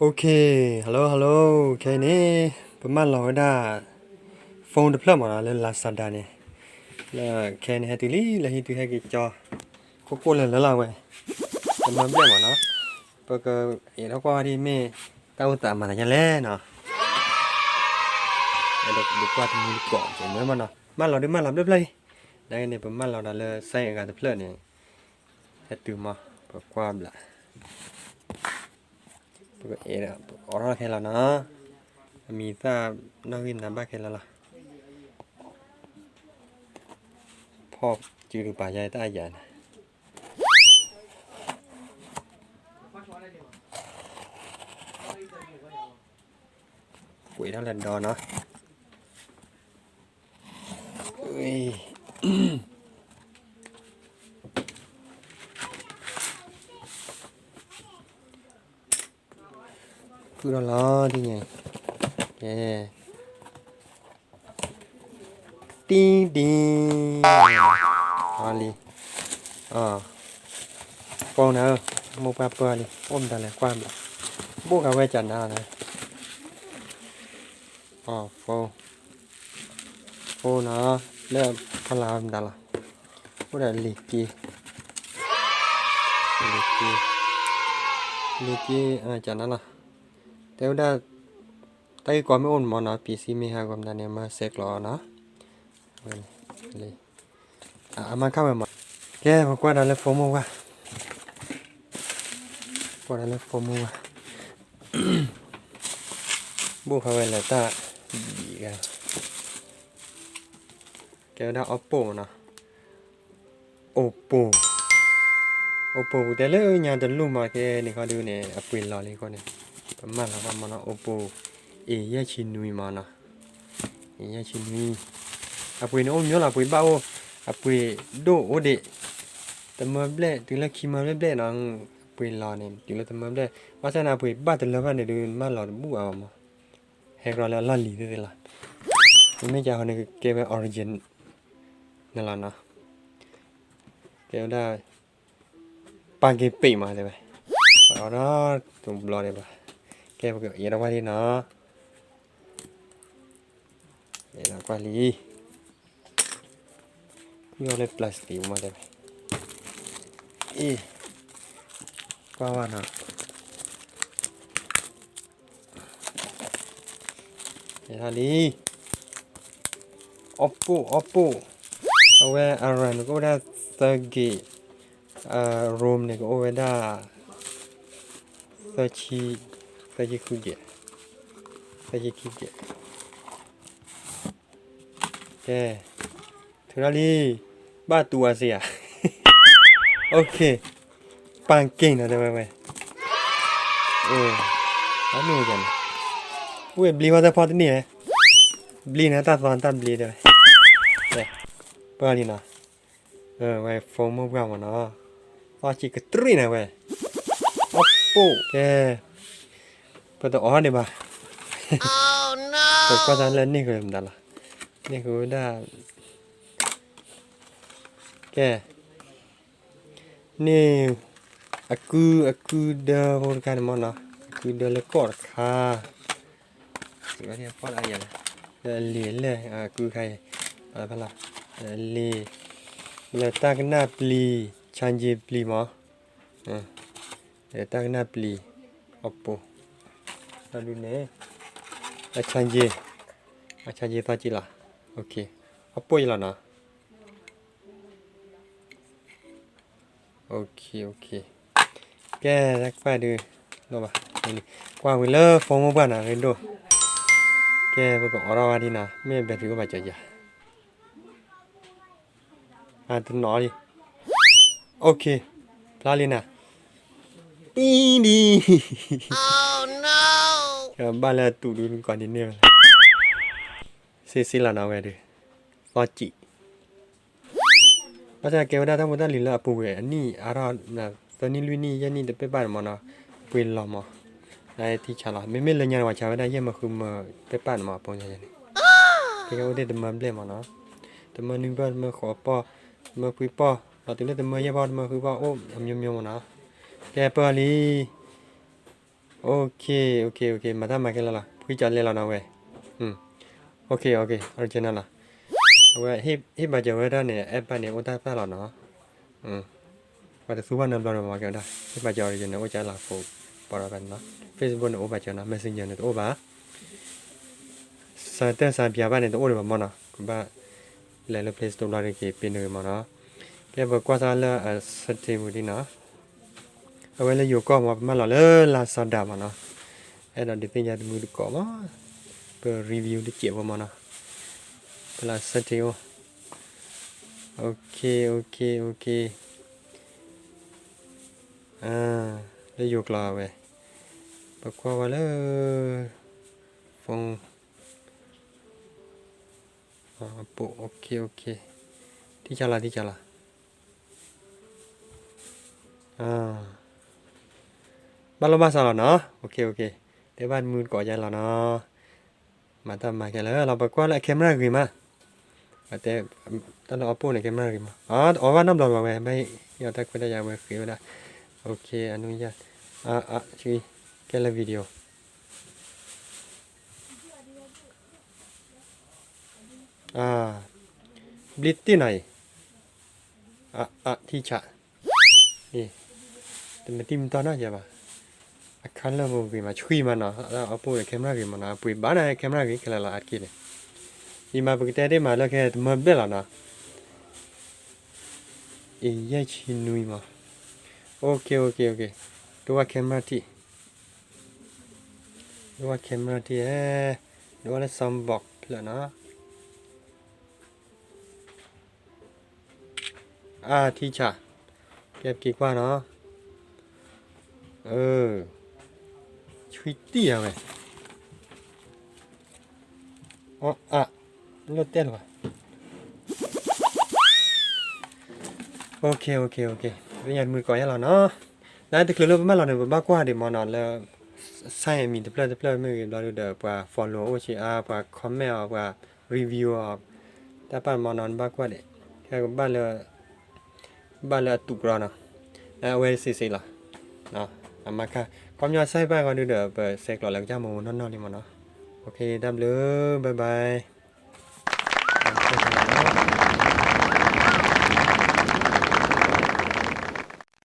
Okay, hello, hello, ခဲအံၤန့ၣ် ပမၢလီၤဝဲဒၣ် phone တဖျၢၣ်မးနီၤ လၢ Lazada န့ၣ်, လၢခဲအံၤန့ၣ် ဟဲတုၤလံ လၢဟံးတုၤဟဲက့ၤကၠီ ကိၢ်ကိၢ်လၢလၢလီၤဝဲ, တမၢဘျဲၣ်မးနီၤ, ပကအဲၣ်ဒိးကွၢ်ဝဲဒ်မ့ၢ် တၢ်အိၣ်သးမၤသးဒ်လဲၣ်နီၤ, အဲၣ်ဒိးကွၢ်တမူတကိး မ့ၢ်မးနီၤ, မၢလီၤဒုးမၢလီၤဘျဲၣ်ဘျဲၣ်လံ, နာ်က့န့ၣ် ပမၢလီၤဒီးလၢ size အဂၤတဖျၢၣ်န့ၣ် ဟဲတုၤမး ပကွၢ်ဘျး ပကအဲၣ်ဒိး ပအိးထီၣ်ခဲလၢာ်နီၤ, အမံၤသၣ်နီၣ်ဂံၢ်နၤဘၣ်ခဲလၢာ်လီၤ, ဖီၣ်စုဒုးပာ်ယါတၢ်အယၤန့ၣ်, ကွဲးထီၣ်လၢဒီနီၤ ဖုၣ်ထီၣ်လီၤဒ်န့ၣ်, ကဲ, တံၢ်တံၢ်, လံ, အီ, phone နၤဧၢ, မိၢ်ပှၢ်ပၢၢ်လံ အိၣ်မတၤလဲၣ်ကွၢ်ဘျး, ဘိၣ်ဃာ်ဝဲကနၤလီၤ, အီ, phone, phone နီၤ, လၢဖီလာ်မတၤလီၤ, အိၣ်ဒီးလံာ်က့, လံာ်က့, လံာ်က့, ကနၤလီၤ, တဲဝဲဒၣ် တၢ်ဂ့ၢ်ကီမ့ၢ်အိၣ်မးနီၤ PC မ့ၢ်ဟးဂီၤမတၤန့ၣ် မၤဆဲးကျိးအီၤနီၤ, အမါခါဝဲမး, ကဲ ပကွၢ်ဒီးလၢ phone မိၢ်ဝဲ, ကွၢ်ဒီးလၢ phone မိၢ်ဝဲ, ဘိၣ်ဃာ်ဝဲလၢတၢ်ဒံးဂၤ, ကဲဝဲဒၣ် Oppo မးနီၤ, Oppo, Oppo ပူၤတဲလၢညါတလိၣ်မး ကဲန့ၣ်ခီဒုးန့ၣ် အပှ့ၤလီၤလံအဃိန့ၣ် ပမၢလီၤဘၣ်မးနီၤ Oppo A ယဲၢ်ဆံနွံမးနီၤ, A ယဲၢ်ဆံနွံ, အပှ့ၤန့ၣ်အိၣ်မးလီၤ အပှ့ၤဘၣ်အိၣ်, အပှ့ၤဒိၣ်အိၣ်ဒံး, တမၢဘျဲၣ် တုၤလၢခံမၢဘျဲၣ်ဘျဲၣ်နီၤ, အပှ့ၤလီၤန့ၣ် တုၤလၢတမၢဘျဲၣ်, ဘၣ်ဆၣ်န့ၣ် အပှ့ၤဘၣ်တလၢဘၣ်န့ၣ်ဒုး မၢလီၤတဘူၣ်အါဘၣ်မး, ဟဲကရီလၢအလီၢ်လံၤသ့ၣ်သ့ၣ်လီၤ, မ့မ့ၢ်ကဟီန့ၣ်ကဲဝဲ original န့ၣ်လီၤနီၤ, ကဲဝဲဒၣ် ပာ်က့ၤပ့းမးတဲဝဲ, ပှၤအီထီၣ်တဘျီဒံးဘၣ်, ကဲပကအဲၣ်ဒိးကွၢ်လံနီၤ, အဲၣ်ဒိးကွၢ်လံ, ဖုၣ်ထီၣ်လၢ plastic မးတဲဝဲ, အ့ၣ်, ကွၢ်ဝဲနီၤ လံ, Oppo, Oppo, အဝဲ RAM န့ၣ်ကအိၣ်ဝဲဒၣ်သၢက့း, ROM န့ၣ်ကအိၣ်ဝဲဒၣ် သၢဆံ, သၢဆံဃုက့း, သၢဆံခံက့း, ကဲ, ထုးထီၣ်လံ, ဘၣ်တူၢ်အီၤစ့ဧါ, OK, ပာ်က့ၤနီၤတဲဝဲဝဲ, အမ့ၢ်န့ၣ်, ဝဲဘျံးဝဲတၢ်ဖီတန့ၢ်ဝဲ, ဘျံးန့ၣ်တၢ်သီတၢ်ဘျံးတဲဝဲ, ပၢၢ်လံနီၤ, ဝဲ phone မိၢ်ပှၢ်မးနီၤ, သီၣ်စံးကတြံၣ်န့ၣ်ဝဲ, Oppo ကဲ, ပတအိးထီၣ်ဒံးဘၣ်, ပကွၢ်တၢ်လၢန့ၢ်ဃုာ်မတၤလီၤ, န့ၢ်ဃုာ်ဝဲဒၣ်, ကဲ န့ၢ်, အကု, အကုဒၢဖိတခါန့ၣ်မးနီၤ, အကုဒၢလၢကီၢ်တခါ, လၢအလံာ်လဲၢ်အကုခါအံၤ, လံာ်, လၢတၢ်ကနၣ်ပျံၤ, charger ပျံၤမး, လၢတၢ်ကနၣ်ပျံၤ, Oppo, ဒ်န့ၣ်, အ charger, အ charger သီၣ်ကံလီၤ, OK, Oppo ယလီၤနီၤ. OK, OK, ကဲ, တၢ်ကပၣ်ဒုး, လိၣ်ဘၣ်, ကွၢ်ဝံၤလၢ phone မိၢ်ပှၢ်နီၤ ရ့ဒိၣ်, ကဲ ပကအိးထီၣ်ဝဲဒ်နီၤ မ့ၢ် battery အိၣ်ဘၣ်ကၠီၤယၤ, အတနီၤလံ, OK, ဖျါလံနီၤ, ပံဒံ, ဘၣ်လၢအတူၢ်ဒုးကီးဒ်န့ၣ်ဝဲ, စ့စ့လီၤနီၤဝဲဒုး, သီၣ်ကံ ဘၣ်ဆၣ်ကဲဝဲဒၣ်တၢ်ဖိတၢ်လံၤလၢအပူၤကွံာ်အနံၣ်အါထီၣ်, သၢနံၣ်လွံၢ်နံၣ်ယဲၢ်နံၣ်တပဲာ်ဘၣ်န့ၣ်မးနီၤ, ပှ့ၤလီၤမး, နထံဆါလီၤ, မ့မ့ၢ်လၢညါန့ၣ် ပှၤဆါဝဲဒၣ်ယဲၢ်မၢဃုမၢပဲာ်ဘၣ်န့ၣ်မး အပိညါန့ၣ်, ကဲအိၣ်ဒံးတမၢဘျဲၣ်မးနီၤ, တမၢနွံပီၢ် တမၢဃိးပီၢ်, တမၢခွံပီၢ်, ဒီးတုၤလၢတမၢယဲၢ်ပီၢ် တမၢဃုပီၢ်အိၣ်အမျိုးမျိုးမးနီၤ, ကဲပၢၢ်လံ Okay, okay, okay, မၤတၢ်မၤခဲလၢာ်လီၤ, ဖှံကၠီၤလဲလီၤနီၤဝဲ. Okay, okay, original လီၤ. အဝဲဟ့ၣ်ဘၣ်စၢၤဝဲဒၣ်န့ၣ် app န့ၣ် အိၣ်တၢ်သၣ်လီၤနီၤ. ပှၤတသူဘၣ်နီတဘျီဒီးမၤကဲဝဲဒၣ် ဟ့ၣ်ဘၣ်စၢၤ original န့ၣ် အိၣ်ကၠီလီၤဖိ ပီၣ်ဒီးဘၣ်န့ၣ်နီၤ. Facebook န့ၣ်အိၣ်ဘၣ်စၢၤနီၤ, Messenger န့ၣ်တအိၣ်ဘၣ်. စၢၤတၢ်စၢၤပၠးဘၣ်န့ၣ် တအိၣ်ဒံးဘၣ်မ့ၢ်နီၤ, ကဘၣ်လဲၤလၢ Play Store ဘျီဒ်က့ၤပ့ၤန့ၢ်ဂ့ၤမ့ၢ်နီၤ. ကဲပကွၢ်စၢ်လၢအ setting ပူၤဒ်နီၤ. အဝဲလၢယိၤကီၢ်မ့ၢ် ပမၢလီၤလၢ Lazada မ့ၢ်နီၤ. အဲၣ်ဒိးဒုးသ့ၣ်ညါတမုာ်တကိးမ့ၢ် ပ review တစဲးဖိမ့ၢ်နီၤ. ပလၢ setting အိၣ်. Okay, okay, okay. လၢယိၤကျိာ်ဝဲ, ပကွၢ်ဝဲလၢ phone အပူၤ, okay, okay. ထံၣ်ကၠီလီၤ, ထံၣ်ကၠီလီၤ. ဘၣ်လိာ်ဘၣ်စးလီၤနီၤ, okay, okay. တဲဘၣ်တမုာ်တကိးယါလီၤနီၤ. မၤတၢ်မၤခဲလၢာ်လီၤ, ပကွၢ်လၢအ camera ဂ့ၤမး. ပတဲ တၢ်လၢ Oppo န့ၣ် camera ဂ့ၤမး, အီၤဘၣ်နီတဘျီဘၣ်ဝဲ, ဘၣ်ယီၤတၢ်ခွဲးတၢ်ယာ်ဝဲဃ့ဝဲဒၣ်. Okay, အနုယၤ, ကဲလၢ video. ဘျ့တ့ၢ်နီၤအံၤ, ထံဆး, တမ့ၢ်တံၢ်မ့ၢ်တီၢ်နီတစဲးဘၣ်. အ color ဖိဂ့ၤမး, ဆှံမးနီၤ, Oppo န့ၣ် camera ဂ့ၤမးနီၤ, အပှ့ၤဘၣ်န့ၣ် camera ဂ့ၤခဲလၢာ်လီၤ အါတက့ၢ်န့ၣ်. ယမၤပကတဲတ့ၢ်မးလၢခဲတမၢဘျဲၣ်လီၤနီၤ. အံၤယဲၢ်ဆံနွံမး. Okay, okay, okay. ဒိဝဲ camera ထံၣ်, ဒိဝဲ camera ထံၣ်, ဒိဝဲလၢ sound box ဖျၢၣ်နီၤ. အါ ထံဆး, ကဲပက့ၤကွၢ်နီၤ. ဆှံတံၢ်အဝဲ, အါ, လၢတဲလီၤဘၣ်. Okay, okay, okay. သ့ၣ်ညါတမုာ်တကိးယါလီၤနီၤ. လၢတချုးလၢပမၢလီၤန့ၣ် ပဘၣ်ကွၢ်ဒံးမ့ၢ်နီၤ, လၢ sign အမံၤတဖျၢၣ်တဖျၢၣ်မ့ၢ်ဂ့ၤဘျီဒုဒီး ပှၤ follow အိၣ်ဆံးအါ, ပှၤ comment အီၤ, ပှၤ review အီၤ, တၢ်ပာ်မ့ၢ်နီၤ နဘၣ်ကွၢ်ဒံး, ခဲကဘၣ်လၢ ဘၣ်လၢအတူးကြီနီၤ, အဝဲစ့စ့လီၤ. အမါခါ, ခီပညီ site ဘၣ်ဂီၤဒုဒီး ပဆဲးကျိးလၢကစၢ်မူနီၢ်နီၢ်လံမ့ၢ်နီၤ. Okay, တၢ်ဘျုး, bye bye.